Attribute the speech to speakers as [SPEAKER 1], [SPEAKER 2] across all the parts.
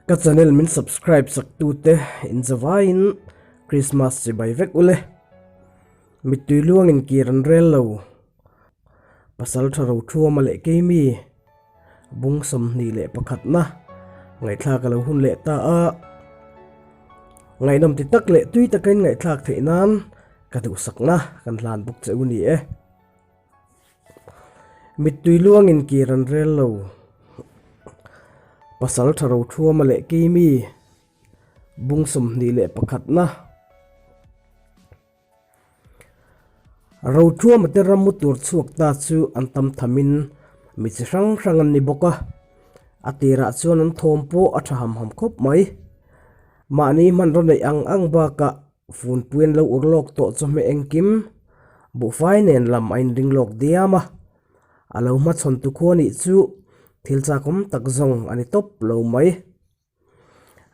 [SPEAKER 1] Ka channel min subscribe sak tute in zavaiin Christmas chibai vek ule. Mittui luangin kir an rel lo. Pasal tha ro thuama leh keimi bung 21na ngaihthlak a lo hun leh ta a. Ngaihnawm ti tak leh tui taka in ngaihthlak theih nan ka duhsakna kan hlan bawk che u ni e. Mittui luangin kir an rel lo. Pasal tha ro thuama leh keimi bung 21na. Rothuama te ram mu tur chhuak ta chu an tam thamin mi chi hrang hrang an ni bawk a, a tirah chuan an thawm pawh a tha ham ham khawp mai. Mahni hmanraw neih ang ang bakah funpui an lo ur lawk tawh chawhmeh engkim buhfai nen lam a inring lawk diam a, a lo hmachhawn tu khua nih chu thil chakawm tak zawng a ni tawp lo mai.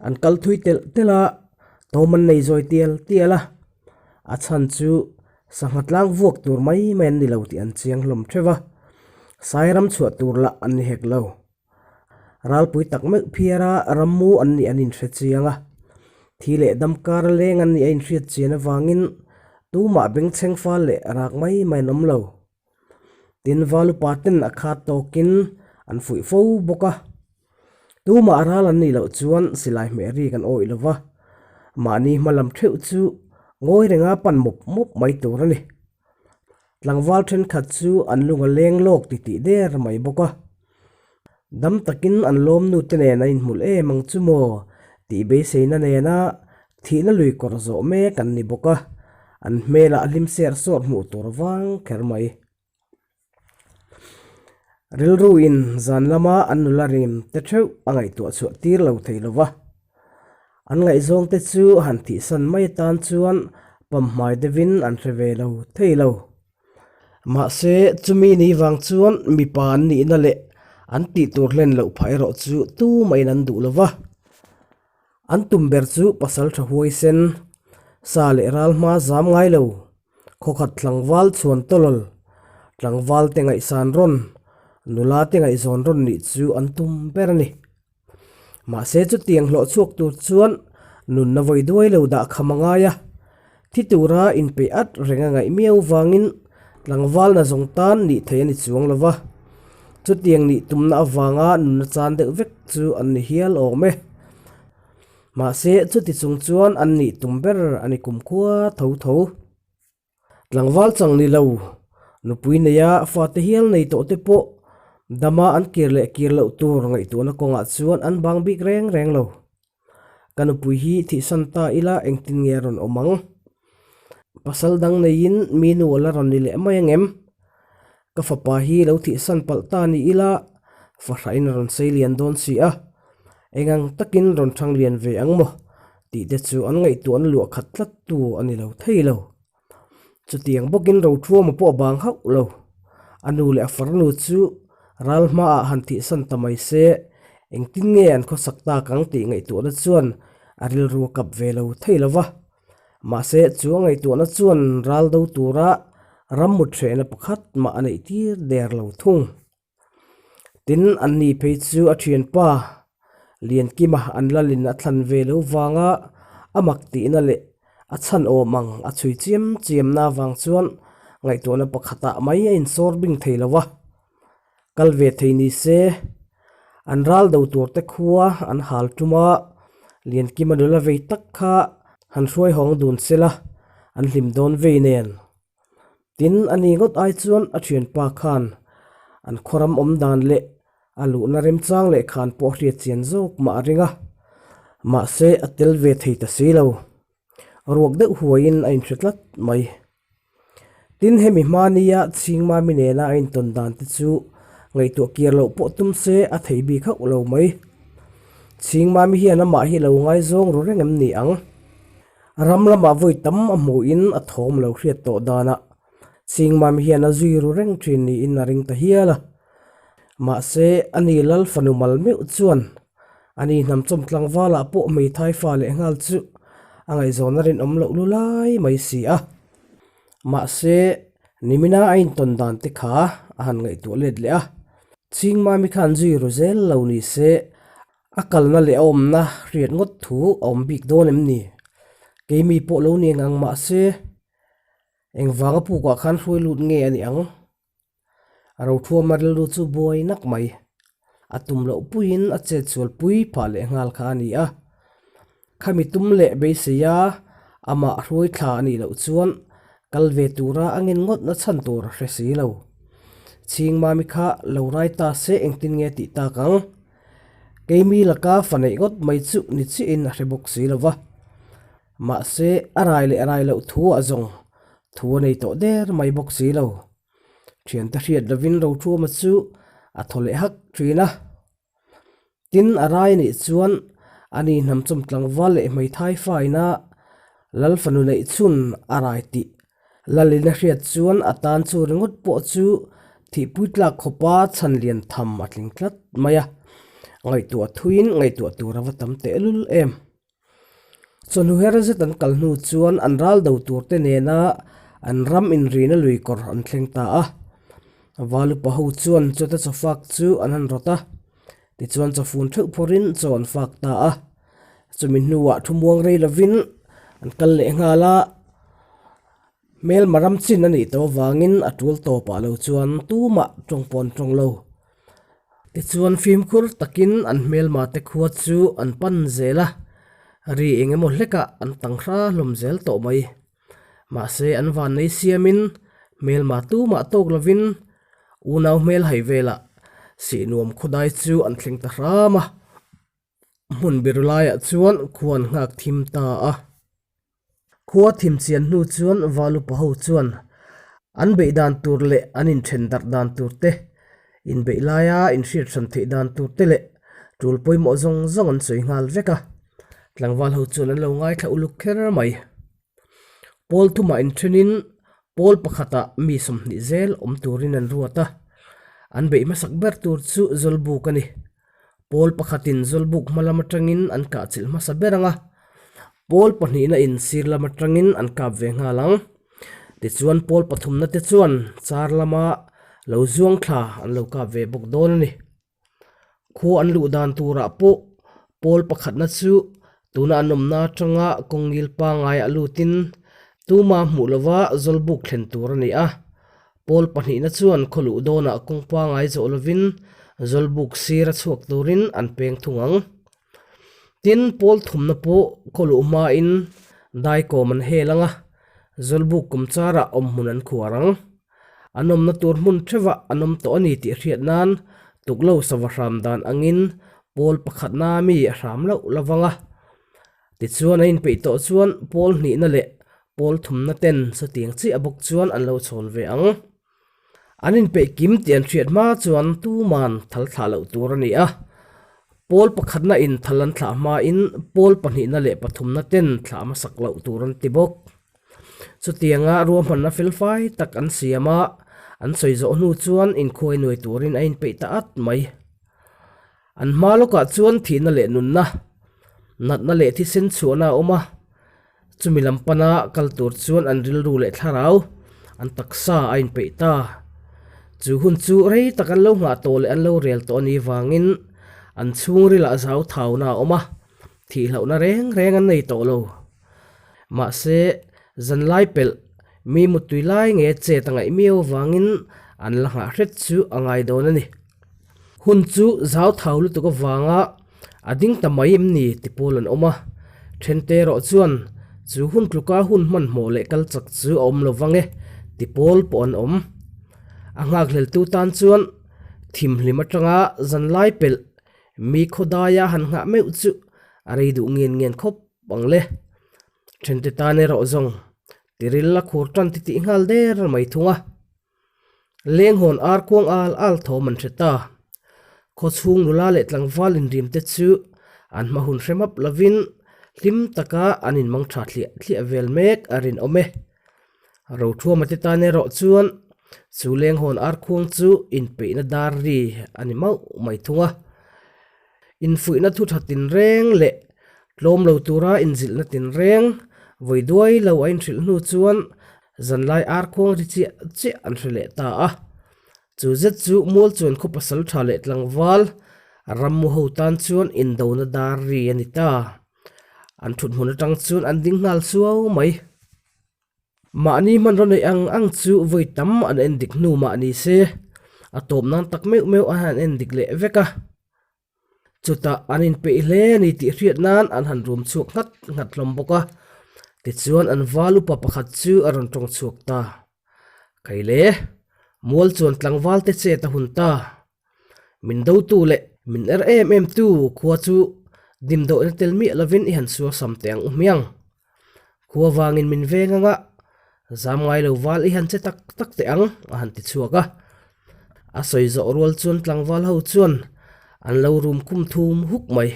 [SPEAKER 1] An kal thui telh telh a, tawm an nei zawi tial tial a, a chhan chu sangha tlang vuak tur mai mai an ni lo tih an chiang hlawm theuh a, sai ram chhuah tur lah an ni hek lo. Ralpui tak meuh phiar a rammu an nih an inhre chiang a, thi leh dam kar a leng an nih a inhriat chian avangin tumah bengchheng fal leh rak mai mai an awm lo. Tin, Valupa ten a khat tawkin an fuih fo bawk a. Tumah ral an nih loh chuan silai hmeh ri kan awih lo va, mahni hma lam theuh chu ngawi renga pan mawp mawp mai tur a ni. Tlangval thenkhat chu an lung a leng lawk titih der mai bawk a. Dam takin an lawmnu te nen an inhmul em ang chu maw tih beiseina nena thihna lui kawr zawh mek an ni bawk a, an hmelah hlim ser sawr hmuh tur vang kher mai. Rilruin zan lama an nula rim te theuh a ngaihtuah chhuah tir lo thei lo va, an ngaihzawng te chu han thihsan mai atan chuan pamhmai deuhin an hre ve lo thei lo. Mahse, chumi ni vang chuan mipa an nihna leh an tih tur hlen loh phah erawh chu tumahin an duh lo va. An tum ber chu pasal tha huaisen, sa leh ral hma zam ngai lo, khawkhat tlangval chhuan tawlawl, tlangval te ngaihsan rawn, nula te ngaihzawn rawn nih chu an tum ber a ni. Mahse chutiang hlawh chhuak tur chuan nunna vawi duai lo dah kham a ngai a, thi tura inpeih at reng a ngaih miau vangin tlangval na zawng tan nih thei a ni chuang lo va, chutiang nih tumna avanga nunna chan deuh vek chu an ni hial awm e. Mahse chuti chung chuan an nih tum ber a ni kumkhua tho tho. Tlangval chang ni lo, nupui neia fate hial nei tawh te pawh dama an kir leh kir loh tur ngaihtuahna kawngah chuan an bang bik reng reng lo. Ka nupui hi thihsan ta ila engtin nge a rawn awm ang? Pasal dang neiin mi nu a la rawn ni leh mai angem? Ka fapa hi lo thihsan palh ta ni ila fahrahin a rawn sei lian dawn si a, engang takin rawn thang lian ve ang maw tih te chu an ngaihtuahna luah khat tlat tu a ni lo thei lo. Chutiang bawkin Rothuama pawh a bang hauh lo. A nu leh a farnu chu ral hmaah han thihsan ta mai se, engtin nge an khawsak tak ang tih ngaihtuahna chuan a rilru a kap ve lo thei lo va. Mahse, chu a ngaihtuahna chuan ral do tura ram mut hrehna pakhat mah a neih tir der lo thung. Tin, an ni phei chu a thianpa Liankima an lalin a thlan ve lo vanga a mak tihna leh a chhan awm ang a chhui chiam chiamna avang chuan ngaihtuahna pakhatah mai a insawr bing thei lo va. Kal ve thei ni se, an ral do tur te khua an hal tum a, Liankima nula vei tak kha han hruai hawng dun sela an hlim dawn vei nen. Tin, a ni ngawt ai chuan a thianpa khan an khawram awm dan leh a luhna remchang leh khan pawh a hriat chian zawk mah a ring a, mahse a tel ve thei ta si lo. Ruak deuh huaiin a inhre tlat mai. Tin, hemi hmania Chhingmami nena a intawn dan te chu ngaihtuah kir loh pawh tum se a thei bik hauh lo mai. Chhingmami hian amah hi lo ngaizawng ru reng em ni ang? Ram lamah vawi tam a hmuhin a thawm lo hriat tawh danah Chhingmam hian a zui ru reng thin niin a ring ta hial a. Mahse, a ni Lal fanu mal meuh chuan a ni hnamchawm tlangvalah pawh hmeithai fa leh nghal chu a ngaihzawn a rinawm loh lu lai mai si a. Mahse, nimina a intawn dan te kha a han ngaihtuah let leh a. Chhingmami khan zui ru zel lo ni se. A kalna leh a awmna hriat ngawt thu a awm bik dawn em ni? Keimi pawh lo ni eng ang mah se, engvanga pukah khan hruai lut nge a nih ang? A rothuama rilru chu buai nak mai. A tum loh puiin a chet sual pui phah leh nghal kha a ni a. Khami tum leh beiseia amah hruai thla a nih loh chuan kal ve tura a ngen ngawt na chhan tur a hre si lo. Chhingmami kha lo rai ta se engtin nge tih tak ang? Keimi laka fa neih ngawt mai chu ni chiahin a hre bawk si lo va. Mahse a rai leh rai loh thu ah zawng thu a nei tawh der mai bawk si lo. Thiante hriat lovin Rothuama chu a thaw leh hak thin a. Tin, a rai anih chuan ani hnamchawm tlangval leh hmeithai faina Lal fanu neih chhun a rai tih Lalin a hriat chuan a tan chu ringawt pawh chu thihpui tlak khawpa chhan lian tham a tling tlat mai a. Ngaihtuah thuiin ngaihtuah tur a va tam tehlul em. Chawhnu her zet an kal hnu chuan an ral do tur te nena an ram inrina lui kawr an thleng ta a. Valupa ho chuan chawta chaw fak chu an han rawt a, tichuan chawfun theuh phawrhin chaw an fak ta a. Chumi hnuah thu muang rei lovin an kal leh nghal a, hmelma ram chin a nih tawh avangin a tul tawpah lo chuan tumah tawng pawh an tawng lo. Tichuan fimkhur takin an hmelma te khua chu an pan zel a, ri eng emaw hlekah an tang hra hlawm zel tawh mai. Mahse an vannei siamin hmelma tumah tawk lovin unau hmel hai velah sihnuam khawdai chu an thleng ta hram a. Hmun biru laiah chuan khua an nghak thim ta a. Khua thim chian hnu chuan Valupa ho chuan an beih dan tur leh an inthen darh dan tur te, inbeih laia inhriat hran theih dan tur te leh tul pawimawh zawng zawng an sawi nghal vek a. Tlangval ho chuan an lo ngaithla uluk kher mai. Pawl thumah inthenin pawl pakhatah mi 20 zel awm turin an ruat a. An beih hmasak ber tur chu Zawlbuk a ni. Pawl pakhatin Zawlbuk hma lam atangin an kah chilh hmasa ber ang a, pawl pahnihna in sir lam atangin an kap ve nghal ang. Tichuan pawl pathumna te chuan char lama lo zuang thla an lo kap ve bawk dawn a ni. Khua an luh dan turah pawh pawl pakhatna chu tuna an awmna atanga kawngil pangaiah lutin tuma hmuh lova Zawlbuk thlen tur a ni a. Pawl pahnihna chuan khaw luh dawnah kawng pangai zawh lovin Zawlbuk sir a chhuak turin an peng thung ang. Tin, pawl thumna pawh khaw luh hmain daikawm an hel ang a, Zawlbuk kumcharah awmhmun an khuar ang. An awmna tur hmun theuhah an awm tawh a ni tih hriat nan tuklo sava hram dan angin pawl pakhatna mi a hram loh lo vang a. Tichuan a inpeih tawh chuan pawl hnihna leh pawl thumna ten chutiang chiah bawk chuan an lo chhawn ve ang. An inpeih kim tih an hriat hma chuan tuman thal thlah loh tur a ni a. Pawl pakhatna in thal an thlah hmain pawl pahnihna leh pathumna ten thlah hmasak loh tur an ti bawk. Chutianga ruahmanna felfai tak an siam a, an sawi zawh hnu chuan inkhuai nuai turin a inpeih ta at mai. An hma lawkah chuan thihna leh nunna, natna leh thisen chhuahna a awm a, chumi lam pana kal tur chuan an rilru leh thlarau, an taksa a inpeih ta. Chu hun chu rei tak an lo nghah tawh leh an lo rel tawh a nih vangin an chhungrilah zau thauna a awm a, thihlohna reng reng an nei tawh lo. Mahse, zanlai pelh mi muttui lai nge chet a ngaih miau avangin an la nghah hret chu a ngai dawn a ni. Hun chu zau thau lutuk avanga a ding ta mai em ni ti pawl an awm a, thente erawh chuan chu hun tluka hun hmanhmawh leh kal chak chu a awm lo vang e ti pawl pawh an awm. A nghakhleltu tan chuan thimhlim atanga zanlai pelh mi khawdaia han nghah meuh chu a rei duh ngen ngen khawp ang le. Thente tan erawh zawng tiril a khur tan ti tih nghal der mai thung a. Lenghawn ar kuang al al thawm an hre ta. Khawchhung nula leh tlangval inrim te chu an hma hun hre map lovin hlim taka an inmang tha thliah thliah vel mek a rinawm e. Rothuama te tan erawh chuan chu lenghawn ar khuang chu inpeihna dar ri a ni mauh mai thung a. Infuihna thu tha tinreng leh tlawm lo tura inzilhna tinreng vawi duai lo a inhrilh hnu chuan zanlai ar khuang ri chiah chiah an hre leh ta a. Chu zet chu mual chuan khaw pasal tha leh tlangval. Rammu ho tan chuan indona dar ri a ni ta. An thut hmun atang chuan an ding nghal suau mai. Mahni hmanraw neih ang ang chu vawi tam an en dik hnu mah ni se, a tawp nan tak meuh meuh a han en dik leh vek a. Chutah an inpeih hle a ni tih hriat nan an han rum chhuak nghat nghat hlawm bawk a. Tichuan an val upa pakhat chu a rawn tawng chhuak ta. Khaile, mual chuan tlangval te chet a hun ta. Min dotu leh min er em em tu khua chu dimdawhna tel miah lovin i han suasam teh ang u hmiang. Khua vangin min veng anga zam ngai lo val i han che tak tak teh ang a han ti chhuak a. A sawi zawh rual chuan tlangval ho chuan an lo rum khum thum huk mai.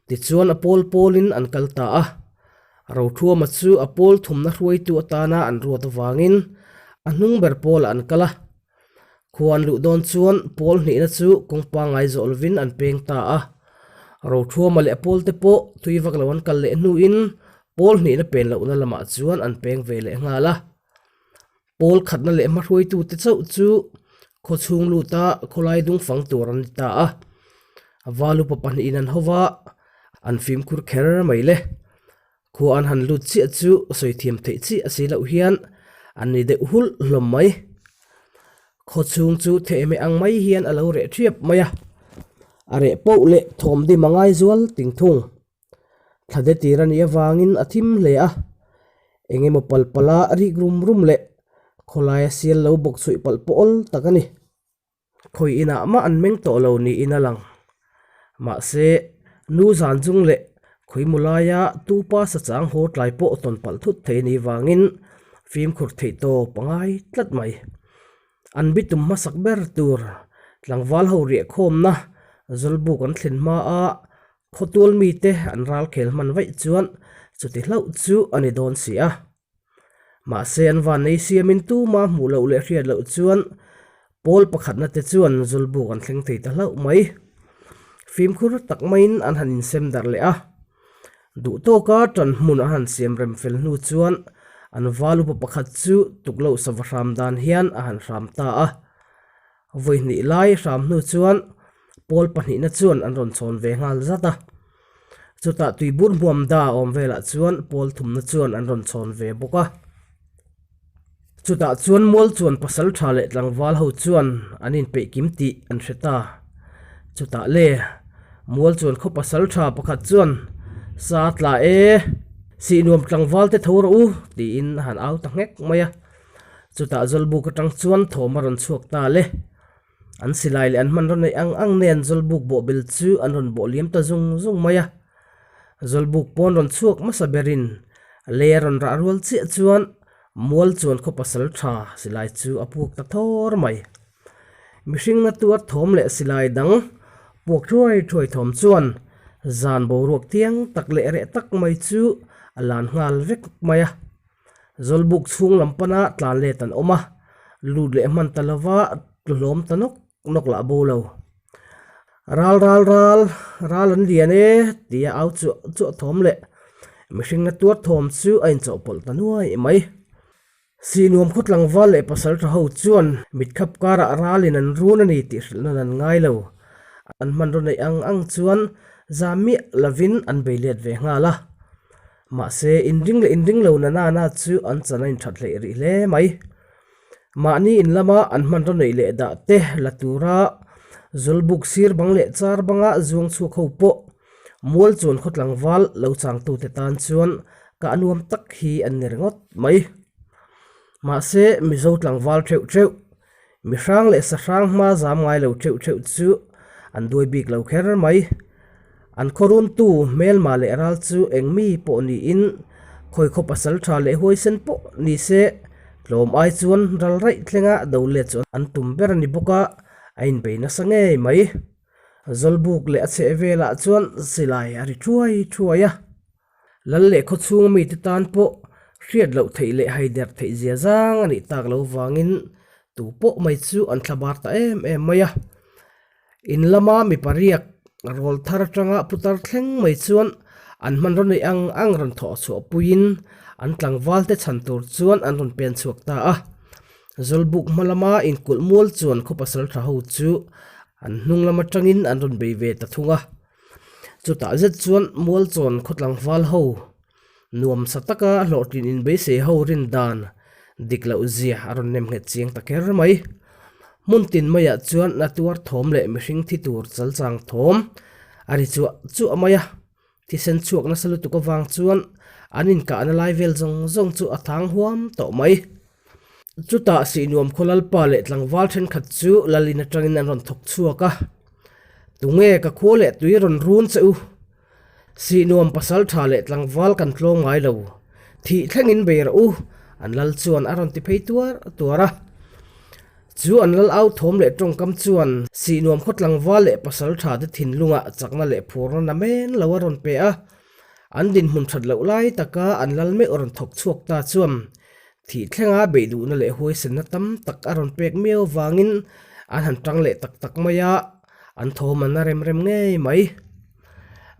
[SPEAKER 1] Tichuan a pawl pawlin an kal ta a. Rothuama chu a pawl thumna hruaitu atana an ruat avangin a hnung ber pawlah an kal a. Khua an luh dawn chuan pawl hnihna chu kawng pangngai zawh lovin an peng ta a. Rothuama leh a pawlte pawh tui vak lo an kal leh hnuin pawl hnihna pen lohna lamah chuan an peng ve leh nghal a. Pawl khatna leh hmahruaitute chauh chu khaw chhung luta khawlai dung fang tur an ni ta a. Valupa pahnihin an ho va, an fimkhur kher mai le. Khua an han lut chiah chu sawi thiam theih chiah a si loh hian an ni deuh hulh hlawm mai. Khaw chhung chu thehmeh ang mai hian a lo reh thiap mai a, a reh poh leh thawm dim a ngai zual ting thung. Thla de tir a nih avangin a thim hle a, eng emaw pal pala rik rum rum leh khawlaia sial lo bawk chhuih palh pawh awl tak a ni. Khawi inah mah an meng tawh lo niin a lang. Mahse, nu zan chung leh khawi mu laia tupa sachang haw tlai pawh tawn palh thut thei a nih vangin fimkhur theih tawp a ngai tlat mai. An bitum hmasak ber tur tlangval ho riahkhawmna Zawlbuk an thlen hmaa khawtual mite an ralkhel hman vaih chuan chuti hlauh chu a ni dawn si a. Mahse an van nei siamin tuma hmuh loh leh hriat loh chuan pawl pakhatna te chuan Zawlbuk an thleng thei ta hlauh mai. Fimkhur tak maiin an han insem darh leh a. Duh tawka ṭan hmun an han siam rem fel hnu chuan an val upa pakhat chu tukloh sava hram dan hian a han hram ta a. Vawi hnih lai hram hnu chuan pawl pahnihna chuan an rawn chhawn ve nghal zat a. Chutah tuibur hmuam da awm velah chuan pawl thumna chuan an rawn chhawn ve bawk a. Chutah chuan mual chuan pasal tha leh tlangval ho chuan an inpeih kim tih an hre ta. Chutah le, mual chuan khaw pasal tha pakhat chuan, Sa tla e, sih nuam tlangval te tho rawh u, tiin a han au ta nghek mai a. Chutah Zawlbuk atang chuan thawm a rawn chhuak ta le. An silai leh an hmanraw neih ang ang nen Zawlbuk bawhbel chu an rawn bawh liam ta zung zung mai a. Zawlbuk pawn rawn chhuak hmasa berin lei a rawn rah rual chiah chuan mual chuan khaw pasal tha silai chu a puak ta thawr mai. Mihring na tuar thawm leh silai dang puak thuai thuai thawm chuan zan boruak tiang tak leh reh tak mai chu a lan nghal vek mai a. Zawlbuk chhung lam pana tlan let an awm a, lut leh hman ta lova tlu hlawm ta nawk nawk lah bo lo. Ral ral ral, ral an lian e tia au chuah chuah thawm leh mihring na tuar thawm chu a inchawhpawlh ta nuai mai. Sihnuam khaw tlangval leh pasal tha ho chuan mitkhap karah ralin an run a ni tih hrilh nawn an ngai lo. An hmanraw neih ang ang chuan za miah lovin an bei let ve nghal a. Mahse, inring leh inring lo na nana chu an chan a inthat hleih rih hle mai. Mahni in lama an hmanraw neih leh dah te la tura Zawlbuk sir bang leh char banga zuang chhuak ho pawh mual chuan khaw tlangval lo changtute tan chuan kah nuam tak hi an ni ringawt mai. Mahse, Mizo tlangval theuh theuh, mi hrang leh sa hrang hma zam ngai lo theuh theuh chu an duai bik lo kher mai. An khaw runtu hmelma leh ral chu eng mi pawh niin khawi khaw pasal tha leh huaisen pawh ni se, tlawm ai chuan ral raih thlenga do let chu an tum ber a ni bawk a, a inbei nasa ngei mai. Zawlbuk leh a chheh velah chuan silai a ri thuai thuai a. Lal leh khaw chhung mite tan pawh hriat loh theih leh haider theih zia zang a nih tak lo vangin tu pawh mai chu an thlabar ta em em mai a. In lama mi pariak rawl thar atanga putar thleng mai chuan an hmanraw neih ang ang rawn thawh chhuah puiin an tlangval te chhan tur chuan an rawn pen chhuak ta a. Zawlbuk hma lama inkulh mual chuan khaw pasal tha ho chu. An hnung lam atangin an rawn bei ve ta thung a. Chutah zet chuan Mualchawn khaw tlangval ho nuamsa taka hlawhtlin inbeisei ho rin dan dik loh zia a rawn nem nghet chiang ta kher mai. Hmun tin maiah chuan na tuar thawm leh mihring thi tur chalchang thawm a ri chuah chuah mai a. Thisen chhuak nasa lutuk avang chuan an inkahna lai vel zawng zawng chu a thang huam tawh mai. Chutah Sihnuam khaw lalpa leh tlangval thenkhat chu lalin atangin an rawn thawk chhuak a, Tunge ka khua leh tui rawn run che u? Sihnuam pasal tha leh tlangval kan tlawm ngai lo, thih thlengin bei rawh u, an lal chuan a rawn ti phei tuar tuar a. Chu an lal au thawm leh tawngkam chuan Sihnuam khaw tlangval leh pasal tha te thinlungah chakna leh phurna na men lo a rawn pe a, an dinhmun that loh lai taka an lal meuh rawn thawk chhuak ta chuan thih thlenga beih duhna leh huaisenna tam tak a rawn pek miau vangin an han tang leh tak tak mai a, an thawm an la rem rem ngei mai.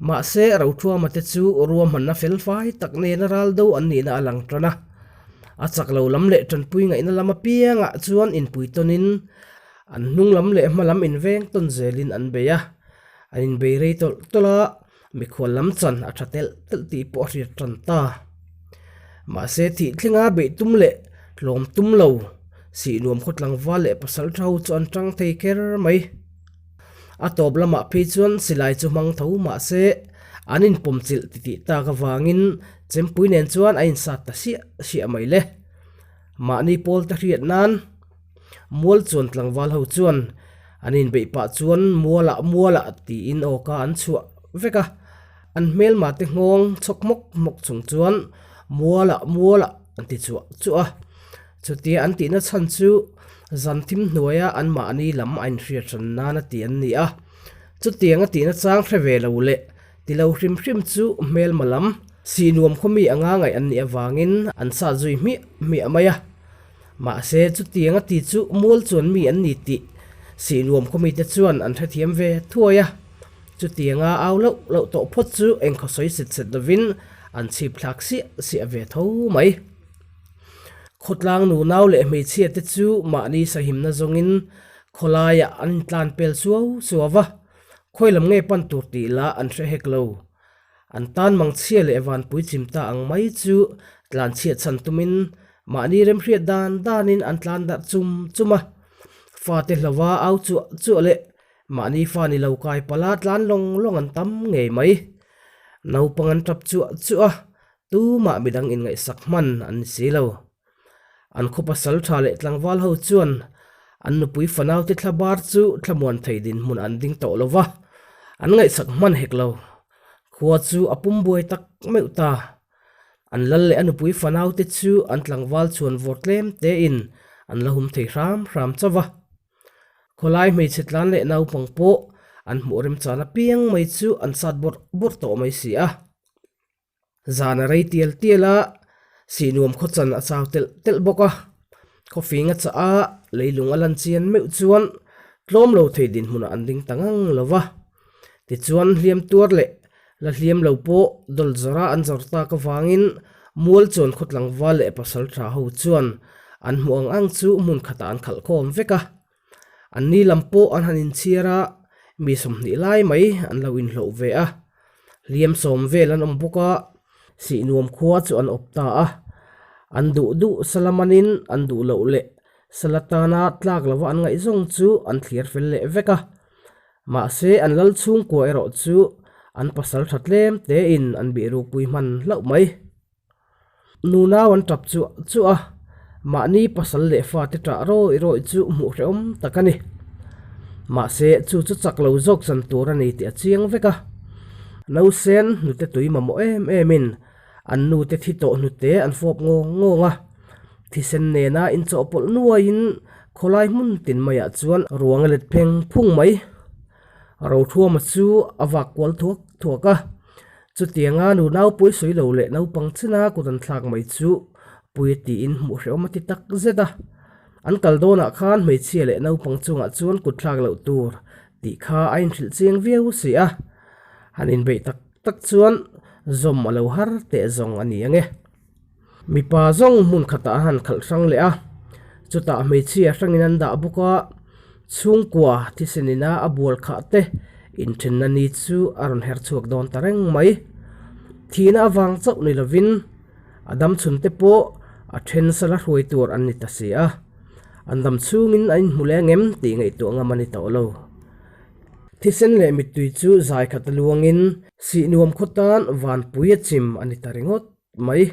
[SPEAKER 1] Mahse, Rothuama te chu ruahmanna fel fai tak nena ral do an nihna a lang tan a. A chak lo lam leh tanpui ngaihna lam apiangah chuan inpui tawnin an hnung lam leh hma lam inveng tawn zelin an bei a. An inbei rei tawlh tawlh a, mikhual lam chan a tha telh telh tih pawh a hriat tan ta. Mahse, thih thlenga beih tum leh tlawm tum lo, Sihnuam khaw tlangval leh pasal tha ho chu an tang thei kher mai. A tawp lamah phei chuan silai chu hmang tho mah se an inpawm chilh titih tak avangin chempui nen chuan a insat ta siah siah mai le. Mahni pawl te hriat nan mual chuan tlangval ho chuan an inbeih pah chuan mualah mualah tiin awka an chhuah vek a, an hmelma te nghawng chhawk hmawk hmawk chung chuan mualah mualah an ti chuah chuah a. Chutia an tihna chhan chu zan thim hnuaia anmahni lam a inhriat hran nan a ti an ni a. Chutiang a tihna chang hre ve lo leh ti lo hrim hrim chu hmelma lam sih nuam khaw mi anga ngaih an nih avangin an sat zui hmiah hmiah mai a. Mahse chutiang a ti chu mual chuan mi an ni tih sih nuam khaw mite chuan an hrethiam ve thuai a. Chutianga au loh loh tawh phawt chu engkhaw sawi set set lovin an chhip thlak siah siah ve tho mai. Khawtlang nunau leh hmeichhia te chu mahni sahimna zawngin khawlaiah an intlan pel suau suau va, khawi lam nge pan tur tih lah an hre hek lo. An tan mangchhia leh vanpui chim ta ang mai chu tlanchhiat chhan tumin mahni remhriat dan danin an tlan darh chum chum a. Fate hlauha au chuah chuah leh mahni fa ni lo kai pala tlan lawng lawng an tam ngei mai. Naupang an tap chuah chuah a, Tumah midang inngaihsak hman an ni si lo. An khaw pasal tha leh tlangval ho chuan an nupui fanaute thla bar chu thlamuan thei dinhmun an ding tawh lo va, an ngaihsak hman hek lo. Khua chu a pum buai tak meuh ta. An lal leh a nupui fanaute chu an tlangval chhuan vawr tlem tein an la hum thei hram hram chauh va. Khawlai hmeichhe tlan leh naupang pawh an hmuh remchan apiang mai chu an sat bawrh bawrh tawh mai si a. Zan a rei tial tial a, sihnuam khaw chan a chau telh telh bawk a. Khawfing a chah a, leilung a lan chian meuh chuan tlawm lo thei dinhmunah an ding ta ngang lo va. Tichuan hliam tuar leh la hliam lo pawh dawl zawra an zawr tak avangin mual chuan khaw tlangval leh pasal tha ho chuan an hmuh ang ang chu hmun khatah an khalh khawm vek a. An ni lam pawh an han inchhiar a, mi 20 lai mai an lo inhloh ve a. Hliam sawm vel an awm bawk a, Sihnuam khua chu an awp ta a. An duh duh sala manin an duh loh leh sala tana tlak lova an ngaihzawng chu an thlir fel leh vek a. Mahse an lal chhungkua erawh chu an pasal tha tlem tein an bihrukpui hman hlauh mai. Nunau an tap chuah chuah a, mahni pasal leh fate ṭah rawih rawih chu hmuh hrehawm tak a ni. Mahse, chu chu chak lo zawk chan tur a ni tih a chiang vek a. Nausen hnute tui mamawh em emin an nute thi tawh hnute an fawp ngawng ngawng a. Thisen nena inchawhpawlh nuaiin khawlai hmun tin maiah chuan ruang a let pheng phung mai. Rothuama chu a vak kual thuak thuak a. Chutianga nu naupui sawi lo leh naupang china kut an thlak mai chu pui tiin hmuh hrehawm a ti tak zet a. An kal dawnah khan hmeichhia leh naupang chungah chuan kut thlak loh tur tih kha a inhrilh chiang viau si a. Han inbeih tak tak chuan zawm a lo har teh zawng a ni ang e. Mipa zawng hmun khatah an han khalh hrang leh a, chutah hmeichhia hrangin an dah bawk a. Chhungkua thisen ina a bual khah te inthenna ni chu a rawn her chhuak dawn ta reng mai. Thihna avang chauh ni lovin a dam chhun te pawh a then sala hruai tur an ni ta si a. An dam chhungin an inhmu leng em tih ngaihtuah ngam a ni tawh lo. Thisen leh mittui chu zai khat a luangin sihnuam khaw tan vanpui a chim a ni ta ringawt mai.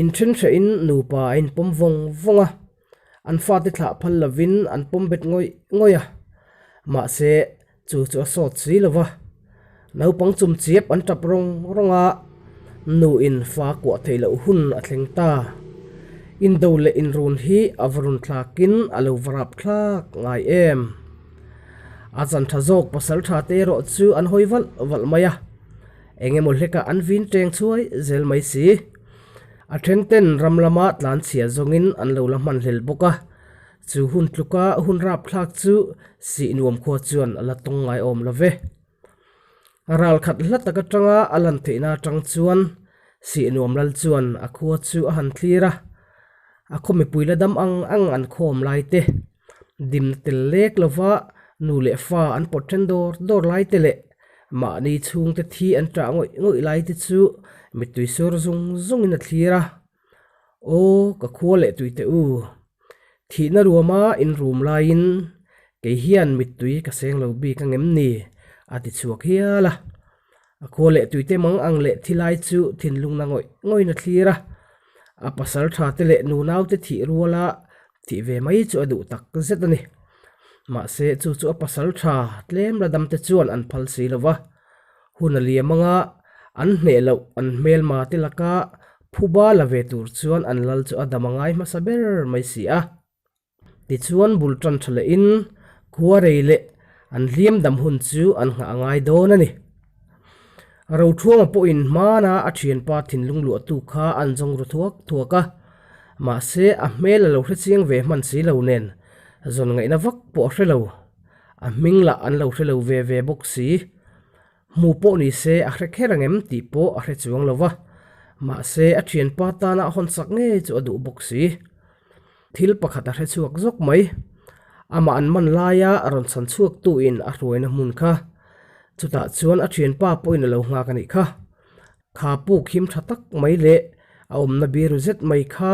[SPEAKER 1] Inthen hrehin nupa a inpawm vawng vawng a, an fate thlah phal lovin an pawm bet ngawih ngawih a, mahse chu chu a sawt si lo va. Naupang chum chiap an tap rawng rawng a, nuin fa kuah theih loh hun a thleng ta. Indo leh inrun hi a va run thlakin a lo va rap thlak ngai em. A chan tha zawk pasal tha te erawh chu an hawi valh valh mai a. Eng emaw hlekah an vin teng chhuai zel mai si. A then ten ram lama tlan chhia zawngin an lo la hman hlel bawk a, chu hun tluka hun rapthlak chu sih nuam khua chuan a la tawng ngai awm lo ve. Ral khat hla tak atanga a lan theihna atang chuan sih nuam lal chuan a khua chu a han thlir a, a khaw mipui la dam ang ang an khawm lai te, Dimna tel lek lova nu leh fa an pawt then dawr dawr lai te leh mahni chhungte thi an ṭah ngawih ngawih lai te chu mittui sur zung zungin a thlir a. Aw ka khua leh tui teh u, thihna ruama in rum laiin kei hian mittui ka seng lo bik ang em ni? a ti chhuak hial a. A khua leh tuite mang ang leh thi lai chu thinlungna ngawih ngawin a thlir a. A pasal tha te leh nunaute thih ruala thih ve mai chu a duh tak zet a ni. Mahse chu chu a pasal tha tlem la dam te chuan an phal si lo va. Hun a liam anga an hneh loh an hmelma te laka phuba la ve tur chuan an lal chu a dam a ngai hmasa ber mai si a. Tichuan bul tan tha lehin khua rei leh an hliam dam hun chu an nghah a ngai dawn a ni. Rothuama pawhin hmana a thianpa thinlung luahtu kha an zawng ru thuak thuak a, mahse a hmel a lo hre chiang ve hman si lo nen zawn ngaihna vak pawh a hre lo. A hming lah an lo hre lo ve ve bawk si. Hmu pawh ni se a hre kher ang em tih pawh a hre chuang lo va, mahse a thianpa tana a hawnsak ngei chu a duh bawk si. Thil pakhat a hre chhuak zawk mai. Amah an man laia a rawn chhan chhuaktuin a hruaina hmun kha. Chutah chuan a thianpa pawhin a lo nghak a nih kha. Kha puk him tha tak mai leh a awmna biru zet mai kha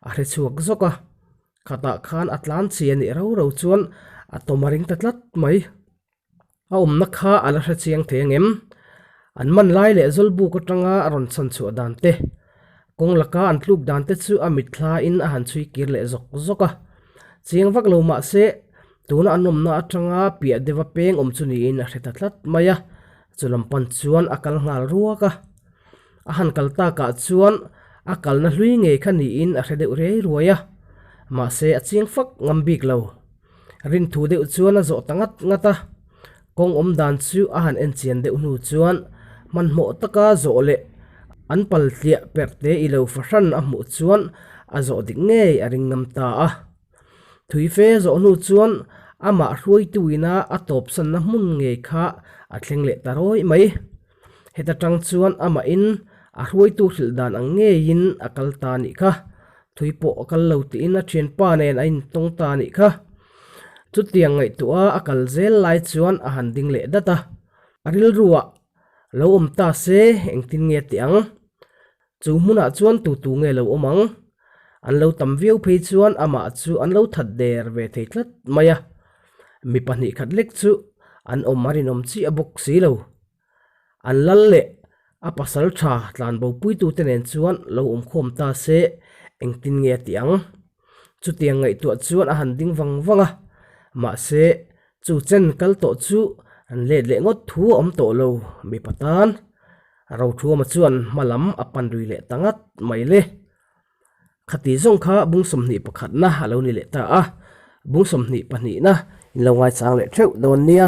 [SPEAKER 1] a hre chhuak zawk a. Khatah khan a tlan chi a nih rau rau chuan a tawm a ring ta tlat mai. A awmna kha a la hre chiang thei ang em? An man lai leh Zawlbuk atanga a rawn chhan chhuah dan te, kawng laka an tluk dan te chu a mitthlain a han chhui kir leh zawk zawk a. Chiang vak lo mah se, tuna an awmna atanga piah deuha peng awm chu niin a hre ta tlat mai a, chu lam pan chuan a kal nghal ruak a. A han kal takah chuan a kalna hlui ngei kha niin a hre deuh riai ruai a, mahse a chiang fak ngam bik lo. Rinthu deuh chuan a zawh ta ngat ngat a, kawng awm dan chu a han en chian deuh hnu chuan hmanhmawh taka zawh leh an pal tliah perh te i lo fahran a hmuh chuan a zawh dik ngei a ring ngam ta a. Thui fe zawh hnu chuan amah hruaituina a tawpsanna hmun ngei kha a thleng leh ta rawih mai. Heta tang chuan amahin a hruaitu hrilh dan ang ngeiin a kal ta nih kha. Thui pawh a kal lo tiin a thianpa nen a intawng ta nih kha. Chutiang ngaihtuah a kal zel lai chuan a han ding leh dat a. A rilruah lo awm ta se engtin nge tih ang? Chu hmunah chuan tu tu nge lo awm ang? An lo tam viau phei chuan amah chu an lo that der ve thei tlat mai a. Mi pahnih khat lek chu an awm a rinawm chiah bawk si lo. An lal leh a pasal tha tlanbo puitute nen chuan lo awm khawm ta se engtin nge a tih ang? Chutiang ngaihtuah chuan a han ding vang vang a, mahse chu chen kal tawh chu an let leh ngawt thu a awm tawh lo mipa tan. Rothuama chuan hma lam a pan rui leh ta ngat mai le. Khati zawng kha bung 21 na a lo ni leh ta a, bung 22 na in lo ngaichang leh theuh dawn nia.